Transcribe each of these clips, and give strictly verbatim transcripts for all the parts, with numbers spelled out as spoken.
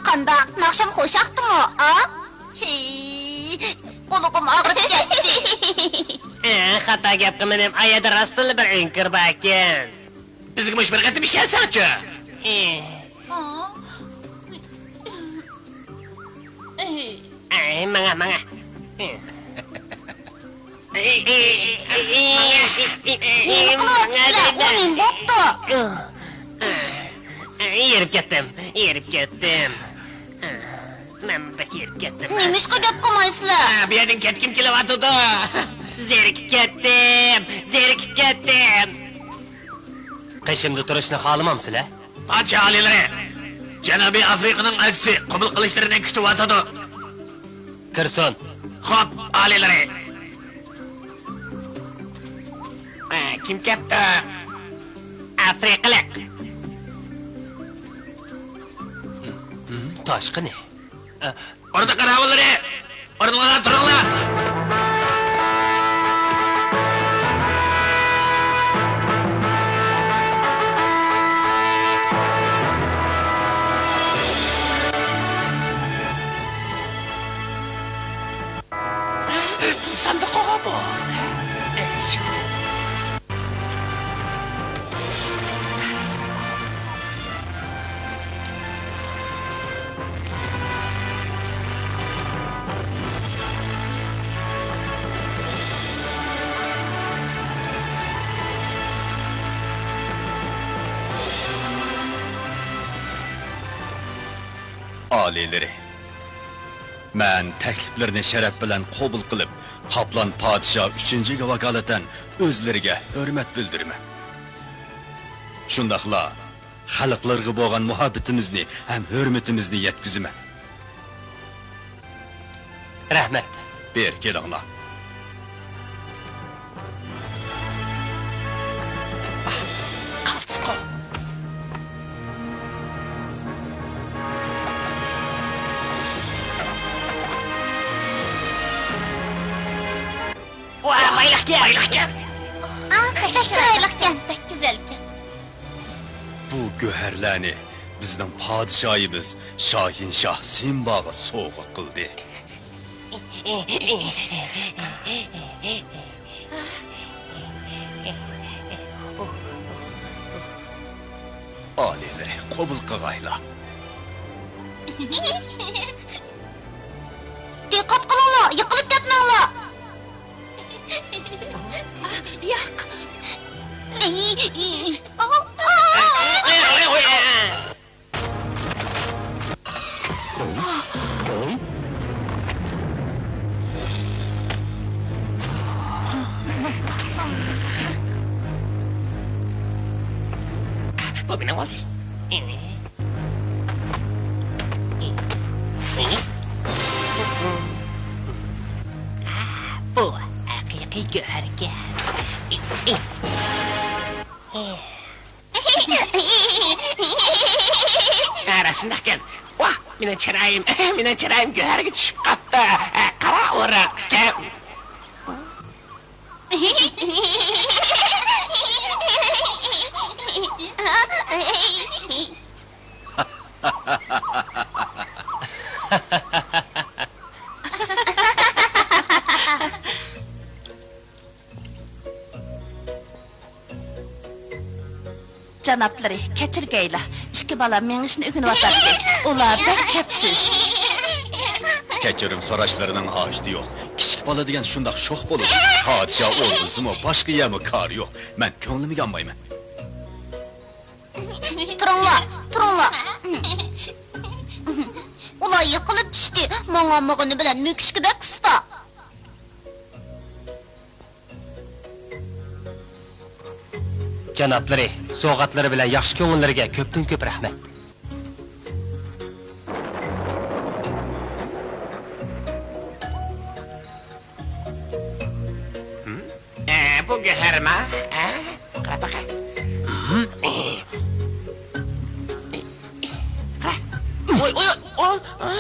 قانداق، ناخشام خوش ئاقتىمۇ، ئا؟ ھېي، قۇلىقىم ئاغرىپ كەتتى. ئە، خاتا گەپ قىلمىدىم، ئا يەردە راستتىنلا بىر ئۆڭكۈر بار ئىكەن. بىزگە مۇشۇ بىر قېتىم ئىشەنسەڭچۇ. ئە. ئا. ئەي، ماڭا، ماڭا. نېمە قىلىۋاتىسىلەر؟ ئۇ نېمە بوپتۇ؟ ھېرىپ كەتتىم، ھېرىپ كەتتىم. مەن بەك ھېرىپ كەتتىم. نېمىشقا گەپ قىلمايسىلەر؟ ھە، بۇ يەردىن كەتكۈم كېلىۋاتىدۇ. زېرىكىپ كەتتىم، زېرىكىپ كەتتىم. قېشىمدا تۇرۇشنى خالىمامسىلەر؟ پادىشاھ ئالىيلىرى، جەنۇبىي ئافرىقىنىڭ ئەلچىسى قوبۇل قىلىشلىرىنى كۈتۈۋاتىدۇ. كىرسۇن. خوپ، ئالىيلىرى. ئە، كىم كەپتۇ؟ ئافرىقىلىق. ھىم، تاشقىنى. ئە، ئوردا قاراۋۇللىرى، ئورنۇڭلاردا تۇرۇڭلار! ساندۇقىغا بۇ. ئالىيلىرى، مەن تەكلىپلىرىنى شەرەپ بىلەن قوبۇل قىلىپ، قاپلان پادىشاھ ئۈچىنچىگە ۋاكالىتەن ئۆزلىرىگە ھۆرمەت بىلدۈرىمەن. شۇنداقلا خەلقلىرىگە بولغان مۇھەببىتىمىزنى ھەم ھۆرمىتىمىزنى يەتكۈزىمەن. رەھمەت. بېرى كېلىڭلار. قالتىسقۇ. بايلىقكەن. ئا، بەك چىرايلىقكەن. بەك گۈزەلكەن. بۇ گۆھەرلەرنى بىزنىڭ پادىشاھىمىز شاھىنشاھ سىمباغا سوۋغا قىلدى. ئالىيلىرى، قوبۇل قىلغايلا. دىققەت قىلىڭلار، يىقىلىپ كەتمەڭلار. ياق. بۇ مېنىڭ بولدى. بۇ ھەقىقىي گۆھەركەن. ھە، راست شۇنداقكەن. ۋاھ، مېنىڭ چىرايىم، مېنىڭ چىرايىم گۆھەرگە چۈشۈپ قاپتۇ. قارا ئورۇق. جانابلىرى، كەچۈرگەيلا. ئىككى بالا مېڭىشنى ئۆگىنىۋاتاتتى. ئۇلار بەك كەپسىز. كەچۈرۈم سوراشلىرىنىڭ ھاجىتى يوق. كىچىك بالا دېگەن شۇنداق شوخ بولىدۇ. پادىشاھ ئوردىسىمۇ، باشقا يەرمۇ كارى يوق. مەن كۆڭلۈمگە ئالمايمەن. تۇرۇڭلار، تۇرۇڭلار. ئۇلار يىقىلىپ چۈشتى. ماڭالمىغىنى بىلەن مۆكۈشكە بەك ئۇستا. جانابلىرى، سوۋغاتلىرى بىلەن ياخشى كۆڭۈللىرىگە كۆپتىن كۆپ رەھمەت. ھە، بۇ گۆھەرما؟ ھە؟ قاراپ باقاي. قارا. ئوي، ئوي، ئوي، ئوي.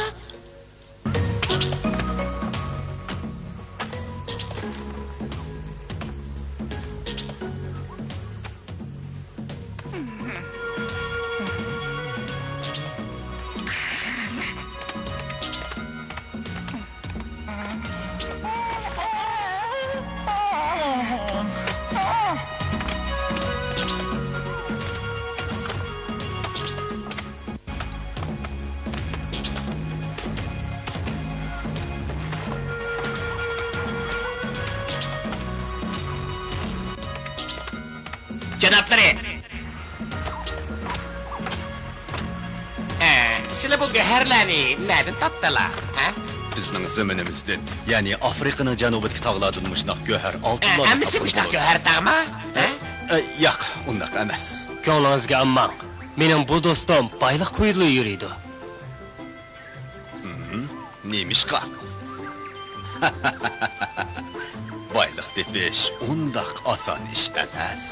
جانابلىرى! ھە، سىلەر بۇ گۆھەرلەرنى نەدىن تاپتىلا، ھە؟ بىزنىڭ زېمىنىمىزدىن، يەنى ئافرىقىنىڭ جەنۇبىدىكى تاغلاردىن مۇشۇنداق گۆھەر ئالتۇنلارنى ھەممىسى تاپقىلى مۇشۇنداق بولىدۇ. گۆھەر تاغما، ھە؟ ئە، ياق، ئۇنداق ئەمەس. كۆڭلىڭىزگە ئالماڭ. مېنىڭ بۇ دوستۇم بايلىق كويىدىلا يۈرىدۇ. ھىم، نېمىشقا؟ بايلىق تېپىش ئۇنداق ئاسان ئىش ئەمەس.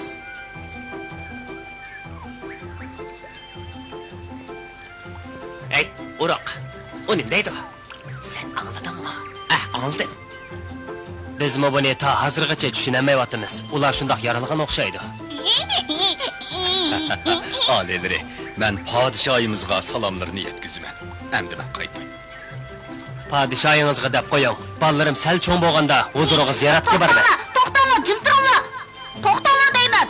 ھەي، ئورۇق، ئۇ نېمە دەيدۇ؟ سەن ئاڭلىدىڭمۇ؟ ئەھ، ئاڭلىدىم. بىزمۇ بۇنى تا ھازىرغىچە چۈشىنەلمەيۋاتىمىز. ئۇلار شۇنداق يارالغان ئوخشايدۇ. ئالىيلىرى، مەن پادىشاھىمىزغا سالاملىرىنى يەتكۈزىمەن. ئەمدى مەن قايتاي. پادىشاھىڭىزغا دەپ قويۇڭ، بالىلىرىم سەل چوڭ بولغاندا ھۇزۇرىغا زىيارەتكە بارىمەن. توختاڭلار، توختاڭلار، جىم تۇرۇڭلار! توختاڭلار دەيمەن!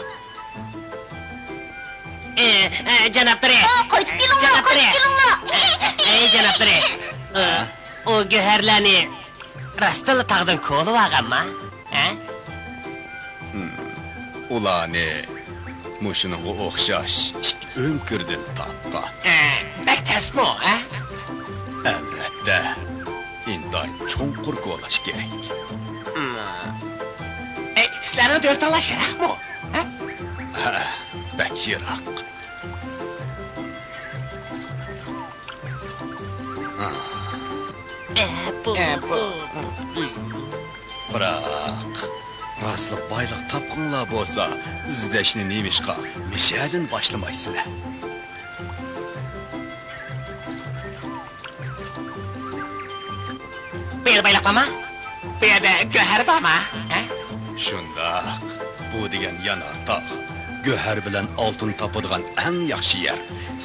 ئە، ئە، جانابلىرى! ئا، قايتىپ كېلىڭلار، جانابلىرى! قايتىپ كېلىڭلار! ئەي، جانابلىرى! ئە، ئۇ گۆھەرلەرنى راستتىنلا تاغدىن كولىۋالغانما؟ ھە؟ ھىم، ئۇلارنى مۇشۇنىڭغا ئوخشاش ئىككى ئۆڭكۈردىن تاپقان. ئە، بەك تەسمۇ، ھە؟ ئەلۋەتتە، ئىنتايىن چوڭقۇر كولاش كېرەك. ھىم. ئەي، سىلەرنىڭ دۆلىتىڭلار يىراقمۇ، ھە؟ ھە، بەك يىراق. ئە، بۇ، ئە، بۇ. بۇ. بىراق، راستلا بايلىق تاپقۇڭلار بولسا، ئىزدەشنى نېمىشقا مىشەدىن باشلىمايسىلەر؟ بۇ يەردە بايلىق بارما؟ بۇ يەردە گۆھەر بارما؟ ھە؟ شۇنداق. بۇ دېگەن يانار تاغ. گۆھەر بىلەن ئالتۇن تاپىدىغان ئەڭ ياخشى يەر.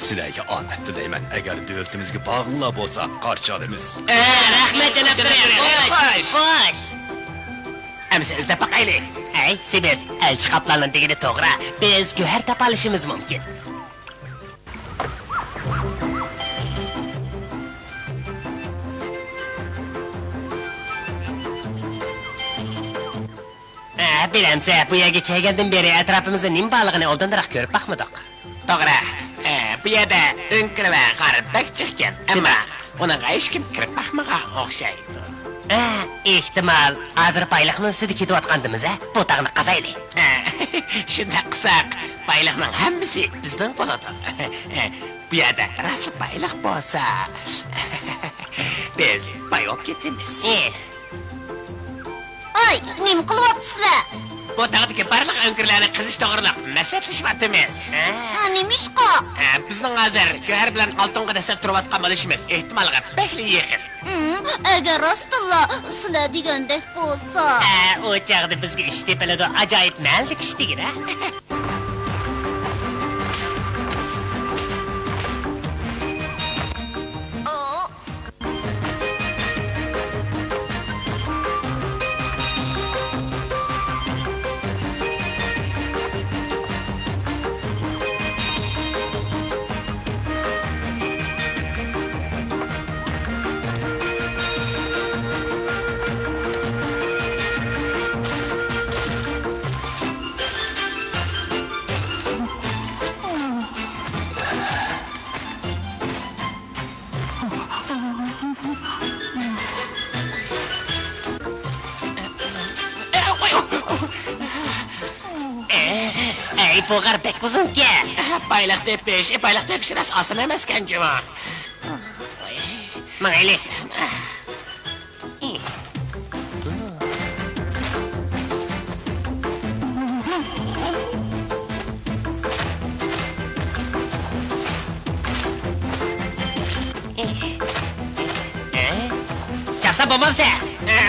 سىلەرگە ئامەت تىلەيمەن، ئەگەر دۆلىتىمىزگە بارغۇڭلار بولسا، قارشى ئالىمىز. ئە، رەھمەت، جانابلىرىم. خوش، خوش. ئەمىسە ئىزدەپ باقايلى. ھەي، سېمىز، ئەلچى قاپلاننىڭ دېگىنى توغرا. بىز گۆھەر تاپالىشىمىز مۇمكىن. ئە، بىلەمسە، بۇ يەرگە كەلگەندىن بېرى ئەتراپىمىزدا نېمە بارلىقىنى ئوبدانراق كۆرۈپ باقمىدۇق. توغرا. ئە، بۇ يەردە ئۆڭكۈر ۋە غار بەك چىقكەن، ئەمما ئۇنىڭغا ھېچكىم كىرىپ باقمىغان ئوخشايدۇ. ئە، ئېھتىمال، ھازىر بايلىقنىڭ ئۈستىدە كېتىۋاتقاندىمىز، ھە؟ بۇ تاغنى قازايلى. ئە، شۇنداق قىلساق، بايلىقنىڭ ھەممىسى بىزنىڭ بولىدۇ. ئە، بۇ يەردە راستلا بايلىق بولسا، بىز باي بولۇپ كېتىمىز. ئە. ئاي، نېمە قىلىۋاتىسىلەر؟ بۇ تاغدىكى بارلىق ئۆڭكۈرلەرنى قېزىش توغرىلىق مەسلىھەتلىشىۋاتىمىز. ھە، نېمىشقا؟ ھە، بىزنىڭ ھازىر گۆھەر بىلەن ئالتۇنغا دەسسەپ تۇرۇۋاتقان بولۇشىمىز ئېھتىمالغا بەكلا يېقىن. ھىم، ئەگەر راستتىنلا سىلەر دېگەندەك بولسا. ھە، ئۇ چاغدا بىزگە ئىش تېپىلىدۇ، ئاجايىپ مەنىلىك ئىش دېگىنە. ئەي، بۇ غار بەك ئۇزۇنكەن. بايلىق تېپىش، بايلىق تېپىش راست ئاسان ئەمەسكەن جۇمۇ. ماڭايلى. چاپسان بولمامسەن؟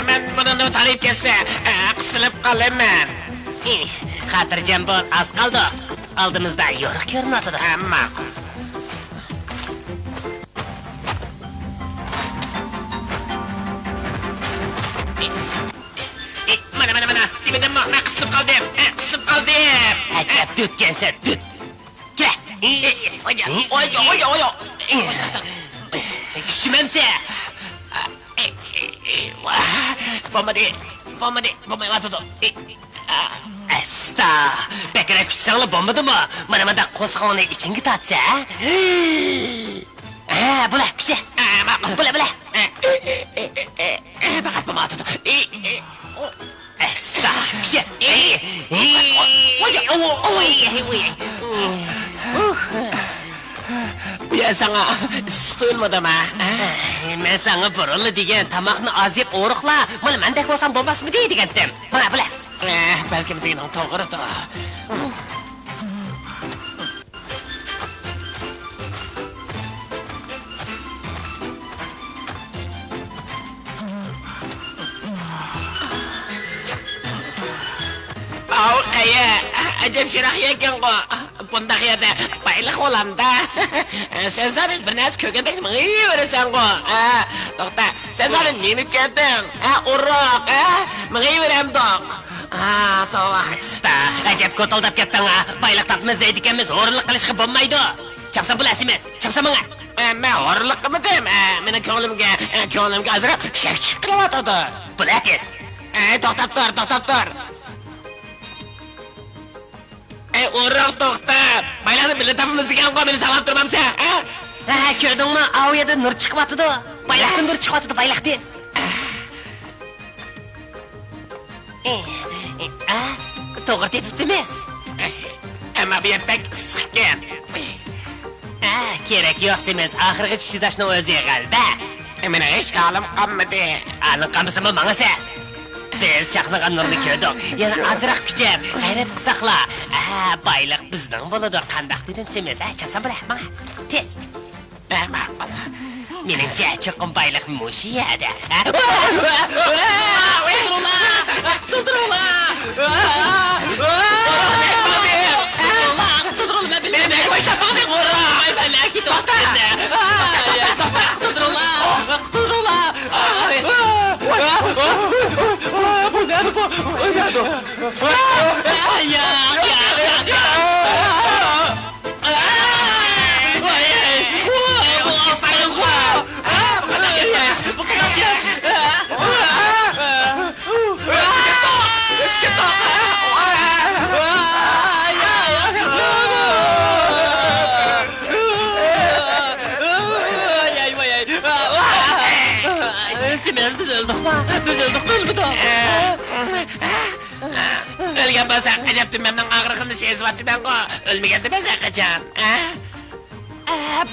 مەن بۇنىڭدىن تارىيىپ كەتسە، قىسىلىپ قالىمەن. خاتىرجەم بول، ئاز قالدۇق. ئالدىمىزدا يورۇق كۆرۈنۈۋاتىدۇ. ماقۇل. ئى، مانا، مانا، مانا، دېمىدىممۇ، مەن قىسىلىپ قالدىم، ئى، قىسىلىپ قالدىم. ئەجەب دۆتكەنسەن، دۆت. كەل. ئى، ئى، ئى، ئويجا، ئويجا، ئويجا، ئويجا. ئى، كۈچىمەمسە. ئى، ئى، ئى، ۋاھ، بولمىدى، بولمىدى، بولمايۋاتىدۇ. ئى. ئەستا، بەكرەك كۈچىسەڭلا بولمىدىمۇ؟ مانا مۇنداق قورسىقىڭنى ئىچىڭگە تارتسا، ھە؟ ھە، بولە، كۈچە. ھە، ماقۇل. بولە، بولە. ھە، ئى، ئى، ئى، ئى، ئى، ئى، پەقەت بولمايۋاتىدۇ. ئى، ئى، ئو. ئەستا، كۈچە. ئى، ئى. ئوي، ئوي، ئوي. ئوي، ئوي، ئوي. ئۇھ. بۇ يەر ساڭا ئىسسىق تۇيۇلمىدىما؟ ھە؟ مەن ساڭا بۇرۇنلا دېگەن، تاماقنى ئاز يەپ ئورۇقلا. مانا مەندەك بولساڭ بولماسمىدى دېگەنتىم. مانا، بولە. ئە، بەلكىم دېگىنىڭ توغرىدۇر. ئاۋۇ قەيە، ئەجەب شىراق يەركەنغۇ. بۇنداق يەردە بايلىق بولامدا؟ سەن زادى بىر نەرسە كۆرگەندەك مېڭىۋېرىسەنغۇ. ھە، توختا، سەن زادى نېمە كۆردۈڭ؟ ھە، ئورۇق، ھە؟ مېڭىۋېرەمدۇق. ھا، توۋا. ئەستا، ئەجەب كوتۇلداپ كەتتىڭ ھە. بايلىق تاپىمىز دەيدىكەنمىز، ھۇرۇنلۇق قىلىشقا بولمايدۇ. چاپسان بول ئەسىمىز، چاپسان ماڭا. ئە، مەن ھۇرۇنلۇق قىلمىدىم. ئە، مېنىڭ كۆڭلۈمگە، ئە، كۆڭلۈمگە ئازراق شەك چۈشۈپ قېلىۋاتىدۇ. بول تېز. ئە، توختاپ تۇر، توختاپ تۇر. ئەي، ئورۇق، توختا! بايلىقنى بىللە تاپىمىز دېگەنغۇ، مېنى ساقلاپ تۇرمامسەن، ھە؟ ھە، ھە، كۆردۈڭمۇ؟ ئاۋۇ يەردىن نۇر چىقىۋاتىدۇ. بايلىقتىن نۇر چىقىۋاتىدۇ، بايلىقتىن. ھە؟ توغرا تېپىپتىمىز. ئەمما بۇ يەر بەك ئىسسىقكەن. ھە، كېرەك يوق سېمىز، ئاخىرغىچە چىداشنىڭ ئۆزى غەلىبە. مېنىڭ ھېچ ھالىم قالمىدى. ھالىڭ قالمىسىمۇ ماڭىسەن. بىز چاقنىغان نۇرنى كۆردۇق. يەنە ئازراق كۈچەپ، غەيرەت قىلساقلا. ھە، بايلىق بىزنىڭ بولىدۇ. قانداق دېدىم سېمىز، ھە؟ چاپسان بولە، ماڭا. تېز. ھە، ماقۇل. مېنىڭچە، چوقۇم بايلىق مۇشۇ يەردە. ھە؟ ئاستاغپىرۇللا! قۇتۇلدۇرۇڭلار! قۇتۇلدۇرۇڭلار! قۇتۇلدۇرۇڭلار! مەن بىلمەيمەن! توختا! توختا! قۇتۇلدۇرۇڭلار! قۇتۇلدۇرۇڭلار! بۇ نەدە بۇ؟ بۇ نەدە؟ سىمىز، بىز ئۆلدۇقما؟ بىز ئۆلدۇقمۇ، ئۆلمىدۇق؟ ئۆلگەن بولسا، ئەجەب تۈمەمنىڭ ئاغرىقىنى سېزىۋاتىمەنغۇ. ئۆلمىگەندىمىز ھەرقاچان. ئە،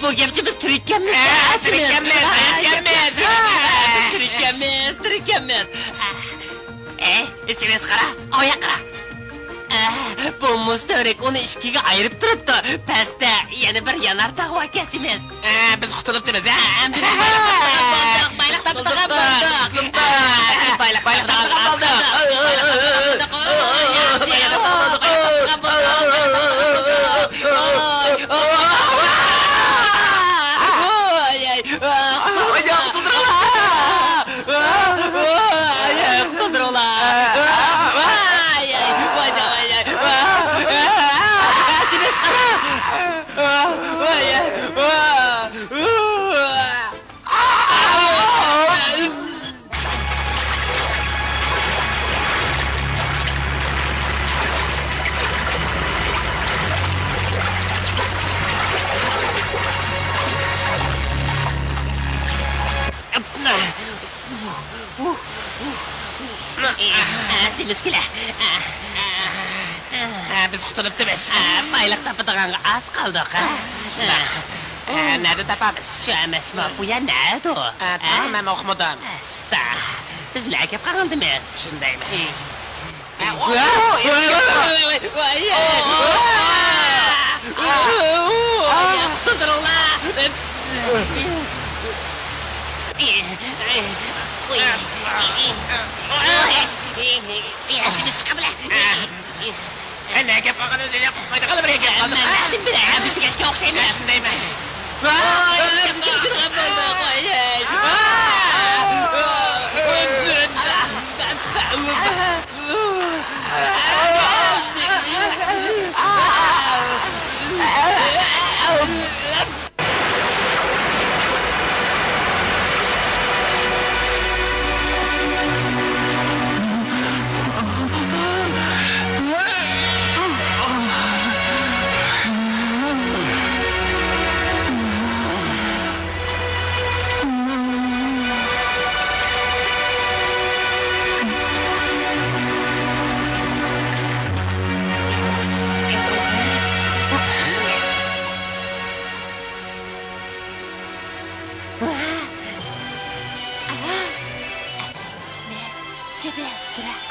بۇ گەپچە بىز تىرىككەنمىز، ئە، ئە، سىمىز. تىرىككەنمىز، ئە، تىرىككەنمىز. ئە، بىز تىرىككەنمىز، تىرىككەنمىز. ئە، ئە، سىمىز قارا، ئاۋۇ ياققا قارا. ئە، بۇ مۇز تۈۋرۈك ئۇنى ئىككىگە ئايرىپ تۇرۇپتۇ. پەستە يەنە بىر يانار تاغ باركەن، سىمىز. ئە، بىز قۇتۇلۇپتىمىز، ھە؟ ئەمدى بىز بايلىق تاپىدىغان بولدۇق، بايلىق تاپىدىغان بولدۇق. بايلىق تاپىدىغان بولدۇق. ياخشى. سىمىز كېلە. ھە، بىز قۇتۇلۇپتىمىز. ھە، بايلىق تاپىدىغانغا ئاز قالدۇق، ھە؟ شۇنداق. ھە، نەدە تاپىمىز؟ شۇ ئەمەسمۇ، بۇ يەر نەدە؟ ھە، تاغ، مەن ئۇقمىدىم. ئاستا. بىز نەگە كەپ قالدىمىز؟ شۇندايمۇ؟ ھە، ۋاي، ۋاي، ۋاي، ۋاي، ۋاي، ۋاي. قۇتۇلدۇرۇڭلار. ئەسىمىز چىقىپ بىلە. نەگە كەپ قالغان ئۆزى، ئۇقمايدىغان بىر يەرگە كەپ قالدۇق. مەن نەدىن بىلەي، بىر تۈگەشكە ئوخشايمىز. شۇندايمۇ؟ ۋاي، كەپ قالغان بولدۇق، ۋاي.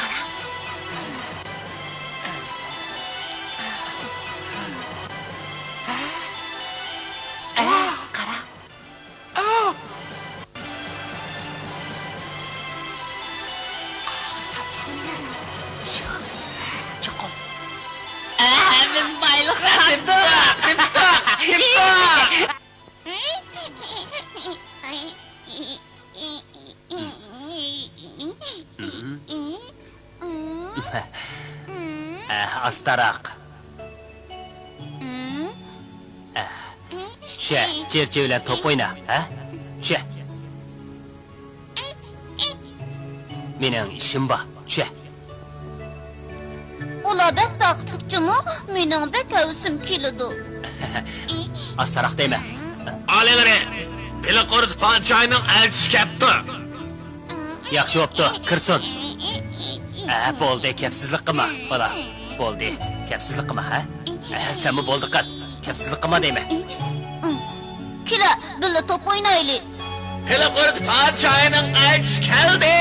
قارا. بىز بايلىق تاپتۇق! تاپتۇق! تاپتۇق! ئە، ئاستاراق. ئە، چۈشە، چېرچى بىلەن توپ ئوينا، ھە؟ چۈشە. مېنىڭ ئىشىم بار، چۈشە. ئۇلار بەك بەختلىك جۇمۇ، مېنىڭ بەك ھەۋىسىم كېلىدۇ. ئاستاراق دەيمەن. ئالىيلىرى، بېلىققۇرت پادىشاھىنىڭ ئەلچىسى كەپتۇ. ياخشى بوپتۇ، كىرسۇن. ھە، بولدى، كەپسىزلىك قىلما، بالا. بولدى، كەپسىزلىك قىلما، ھە؟ ھە، سەنمۇ بولدى قىل. كەپسىزلىك قىلما دەيمەن. كېلە، بىللە توپ ئوينايلى. بېلىققۇرت پادىشاھىنىڭ ئەلچىسى كەلدى!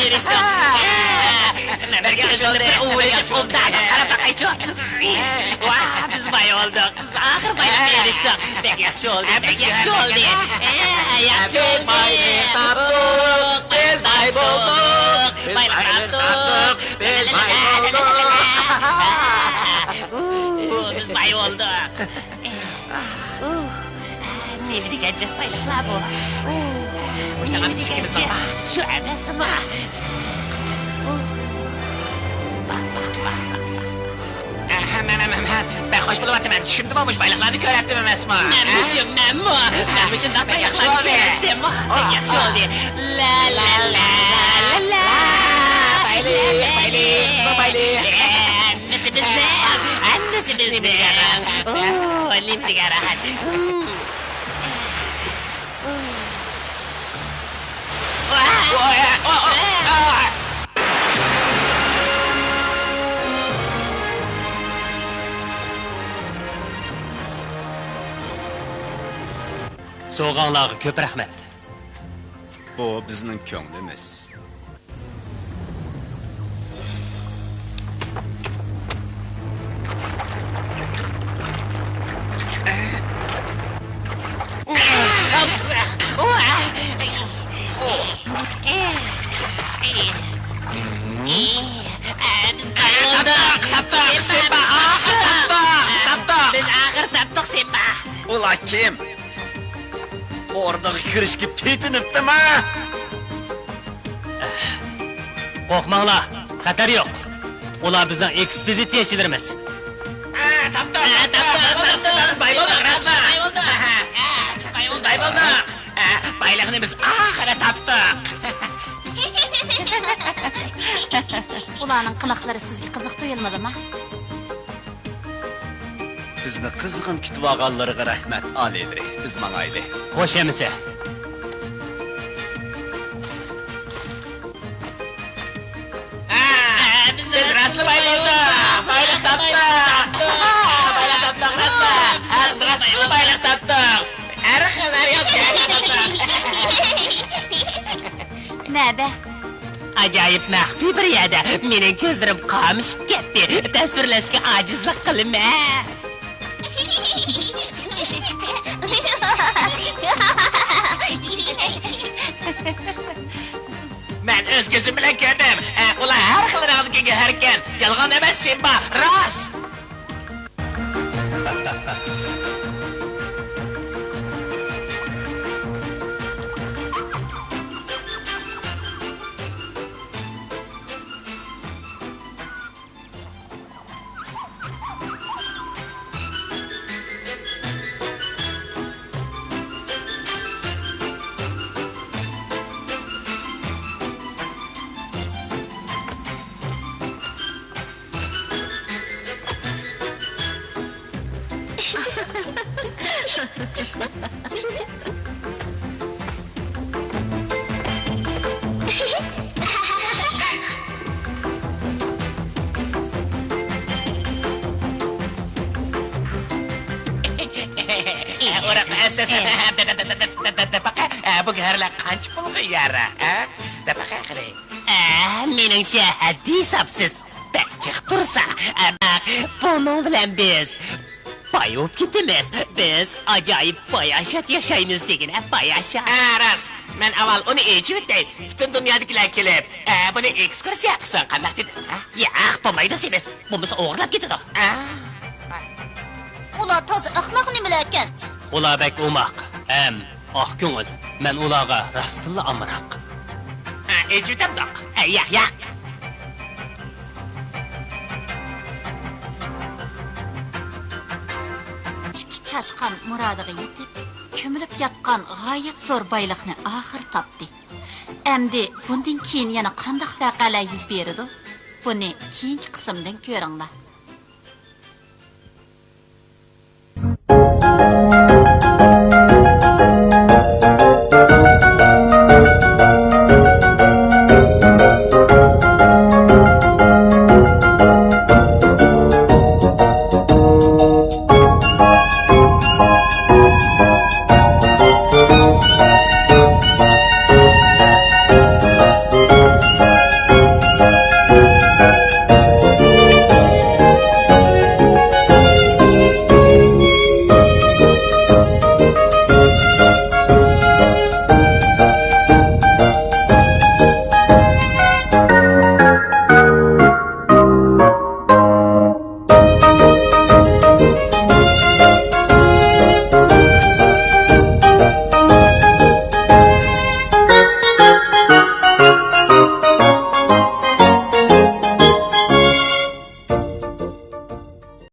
ئېرىشتۇق. مەن بىر كۆزۈمنى بىر ئۇۋۇلىتىپ ئوبدان قاراپ باقايچۇ. ۋاھ، بىز باي بولدۇق. بىز ئاخىر بايلىققا ئېرىشتۇق. بەك ياخشى بولدى، بەك ياخشى بولدى. ئە، ياخشى بولدى. بايلىق تاپتۇق، بىز باي بولدۇق. بايلىق تاپتۇق، بىز باي بولدۇق. ئۇ، بىز باي بولدۇق. ئۇ، نېمە دېگەن جىق بايلىقلار بۇ؟ ئۇ، مۇشۇنىڭغا نېمە بىز ئىككىمىز دېگەن جىق؟ شۇ ئەمەسمۇ؟ ئۇ، ۋاھ، ۋاھ، ۋاھ، ۋاھ. ئەھەم، ھەم، ھەم، ھەم، ھەم. بەك خوش بولۇۋاتىمەن. چۈشۈمدىمۇ مۇشۇ بايلىقلارنى كۆرەتتىم ئەمەسمۇ؟ مەنمۇ شۇ، مەنمۇ. مەنمۇ شۇنداق بايلىقلارنى كۆرەتتىم. بەك ياخشى بولدى. لا، لا، لا، لا، لا. بايلىق، بايلىق، بايلىق. ھەممىسى بىزنىڭ، ھەممىسى بىزنىڭ. ئۇ، نېمە دېگەن راھەت. سوۋغاڭلارغا كۆپ رەھمەت. بۇ بىزنىڭ كۆڭلىمىز. بىز ئاخىر تاپتۇق، تاپتۇق، تاپتۇق. بىز ئاخىر تاپتۇق، سىمبا. ئۇلار كىم؟ ئوردىغا كىرىشكە پېتىنىپتىما؟ قورقماڭلار، خەتەر يوق. ئۇلار بىزنىڭ ئېكسپېدىتسىيەچىلىرىمىز. ھە، تاپتۇق، ھە، تاپتۇق، تاپتۇق. بىز باي بولدۇق، راستلا. باي بولدۇق. ھە، ھە، بىز باي بولدۇق. باي بولدۇق. ھە، بايلىقنى بىز ئاخىرى تاپتۇق. ئۇلارنىڭ قىلىقلىرى سىزگە قىزىق تۇيۇلمىدىما؟ بىزنى قىزغىن كۈتۈۋالغانلىرىغا رەھمەت، ئالىيلىرى. بىز ماڭايلى. خوش ئەمىسە. ھە، بىز راستلا باي بولدۇق. بايلىق تاپتۇق. بايلىق تاپتۇق، راستلا. ھە، بىز راستلا بايلىق تاپتۇق. ھەر خىل، ھەر ياق. نەدە؟ ئاجايىپ مەخپىي بىر يەردە. مېنىڭ كۆزلىرىم قامىشىپ كەتتى. تەسۋىرلەشكە ئاجىزلىق قىلىمەن. مەن ئۆز كۆزۈم بىلەن كۆردۈم. ئە، ئۇلار ھەر خىل رەڭدىكى گۆھەركەن. يالغان ئەمەس، سىمبا، راست. ئۇرۇق، سىز، بۇ گۆھەرلەر قانچە پۇلغا يارا، ھە؟ دەپ باقاي قېنى. ئە، مېنىڭچە ھەددى ھېسابسىز. بەك جىق تۇرسا، ئەمما بۇنىڭ بىلەن بىز باي بولۇپ كېتىمىز. بىز ئاجايىپ باياشات ياشايمىز دېگىنە، باياشات. ھە، راست. مەن ئاۋۋال ئۇنى ئېچىۋېتەي. پۈتۈن دۇنيادىكىلەر كېلىپ، ئە، بۇنى ئېكسكۇرسىيە قىلسۇن، قانداق دېدىم، ھە؟ ياق، بولمايدۇ سېمىز. بولمىسا ئوغرىلاپ كېتىدۇ. ئە. ئۇلار تازا ئەخمەق نېمىلەركەن؟ ئۇلار بەك ئوماق ھەم ئاق كۆڭۈل. مەن ئۇلارغا راستتىنلا ئامراق. ئە، ئېچىۋېتەمدۇق؟ ئە، ياق، ياق. ئىككى چاشقان مۇرادىغا يېتىپ، كۆمۈلۈپ ياتقان غايەت زور بايلىقنى ئاخىرى تاپتى. ئەمدى بۇندىن كېيىن يەنە قانداق ۋەقەلەر يۈز بېرىدۇ؟ بۇنى كېيىنكى قىسىمدىن كۆرۈڭلار.